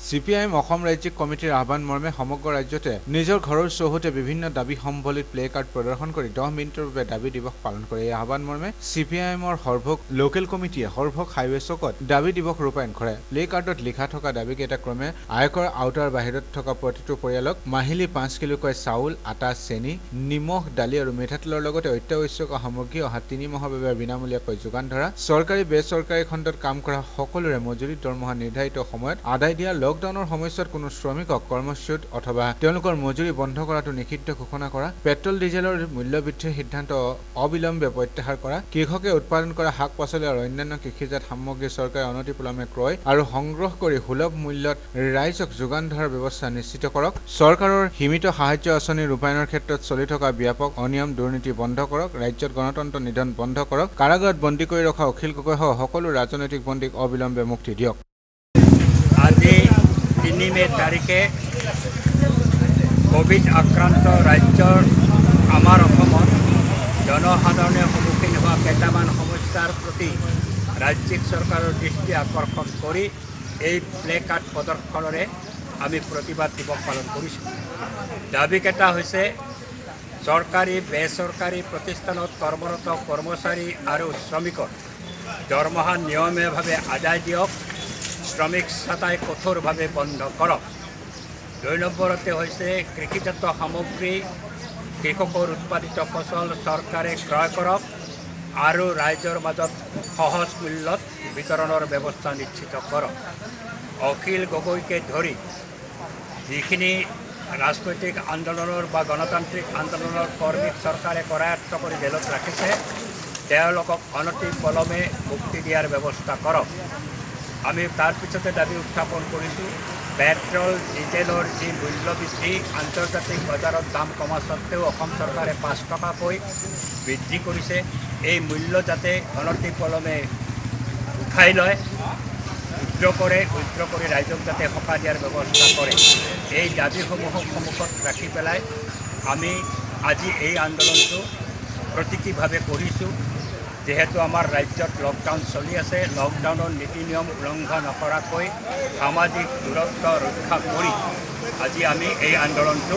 C P I am Assam ৰাজ্যিক কমিটিৰ আহ্বান মৰ্মে সমগ্ৰ ৰাজ্যতে নিজৰ ঘৰৰ চৌহদে বিভিন্ন দাবী সম্বলিত প্লে কাৰ্ড প্ৰদৰ্শন কৰি 10 মিনিটৰ বাবে দাবী দিৱস পালন কৰে। এই আহ্বান মৰ্মে চি পি I এমৰ সৰভোগ লোকেল কমিটিয়ে সৰভোগ হাইৱে চকত দাবী দিৱস ৰূপায়ণ কৰে। প্লে কাৰ্ডত লিখা থকা দাবীকেইটা ক্ৰমে আয়কৰ আওতাৰ বাহিৰত থকা প্ৰতিটো পৰিয়ালক মাহিলী 5 কিলোকৈ চাউল, আটা, চেনি, নিমখ, দালি আৰু মিঠাতেলৰ লগতে অত্যাৱশ্যকীয় সামগ্ৰী অহা 3 মাহৰ বাবে বিনামূলীয়াকৈ যোগান ধৰা, চৰকাৰী বেচৰকাৰী খণ্ডত কাম কৰা সকলোৰে মজুৰি দৰমহা নিৰ্ধাৰিত সময়ত আদায় দিয়া, লকডাউনৰ সময়ছোৱাত কোনো শ্ৰমিকক কৰ্মচ্যুত অথবা তেওঁলোকৰ মজুৰি বন্ধ কৰাটো নিষিদ্ধ ঘোষণা কৰা, পেট্ৰল ডিজেলৰ মূল্যবৃদ্ধিৰ সিদ্ধান্ত অবিলম্বে প্ৰত্যাহাৰ কৰা, কৃষকে উৎপাদন কৰা শাক পাচলি আৰু অন্যান্য কৃষিজাত সামগ্ৰী চৰকাৰে অনতিপলমে ক্ৰয় আৰু সংগ্ৰহ কৰি সুলভ মূল্যত ৰাইজক যোগান ধৰাৰ ব্যৱস্থা নিশ্চিত কৰক, চৰকাৰৰ সীমিত সাহায্য আঁচনি ৰূপায়ণৰ ক্ষেত্ৰত চলি থকা ব্যাপক অনিয়ম দুৰ্নীতি বন্ধ কৰক, ৰাজ্যত গণতন্ত্ৰ নিধন বন্ধ কৰক, কাৰাগাৰত বন্দী কৰি ৰখা অখিল গগৈসহ সকলো ৰাজনৈতিক বন্দীক অবিলম্বে মুক্তি দিয়ক। আজি 3 মে' তাৰিখে ক'ভিড আক্ৰান্ত ৰাজ্যৰ আমাৰ অসমত জনসাধাৰণে সন্মুখীন হোৱা কেইটামান সমস্যাৰ প্ৰতি ৰাজ্যিক চৰকাৰৰ দৃষ্টি আকৰ্ষণ কৰি এই প্লে কাৰ্ড প্ৰদৰ্শনেৰে আমি প্ৰতিবাদ দিৱস পালন কৰিছোঁ। দাবীকেইটা হৈছে চৰকাৰী বেচৰকাৰী প্ৰতিষ্ঠানত কৰ্মৰত কৰ্মচাৰী আৰু শ্ৰমিকৰ দৰমহা নিয়মীয়াভাৱে আদায় দিয়ক, শ্ৰমিক ছাঁটাই কঠোৰভাৱে বন্ধ কৰক। 2 নম্বৰতে হৈছে কৃষিজাত সামগ্ৰী, কৃষকৰ উৎপাদিত ফচল চৰকাৰে ক্ৰয় কৰক আৰু ৰাইজৰ মাজত সহজ মূল্যত বিতৰণৰ ব্যৱস্থা নিশ্চিত কৰক। অখিল গগৈকে ধৰি যিখিনি ৰাজনৈতিক আন্দোলনৰ বা গণতান্ত্ৰিক আন্দোলনৰ কৰ্মীক চৰকাৰে কৰায়ত্ব কৰি জেলত ৰাখিছে, তেওঁলোকক অনতি পলমে মুক্তি দিয়াৰ ব্যৱস্থা কৰক। আমি তাৰপিছতে দাবী উত্থাপন কৰিছোঁ, পেট্ৰল ডিজেলৰ যি মূল্য বৃদ্ধি, আন্তৰ্জাতিক বজাৰত দাম কমা স্বত্তেও অসম চৰকাৰে 5 টকাকৈ বৃদ্ধি কৰিছে, এই মূল্য যাতে অনতি পলমে উঠাই লয়, উইড্ৰ কৰে, উইড্ৰ কৰি ৰাইজক যাতে সকাহ দিয়াৰ ব্যৱস্থা কৰে। এই দাবীসমূহক সন্মুখত ৰাখি পেলাই আমি আজি এই আন্দোলনটো প্ৰতীকীভাৱে কৰিছোঁ। যিহেতু আমাৰ ৰাজ্যত লকডাউন চলি আছে, লকডাউনৰ নীতি নিয়ম উলংঘা নকৰাকৈ সামাজিক দূৰত্ব ৰক্ষা কৰি আজি আমি এই আন্দোলনটো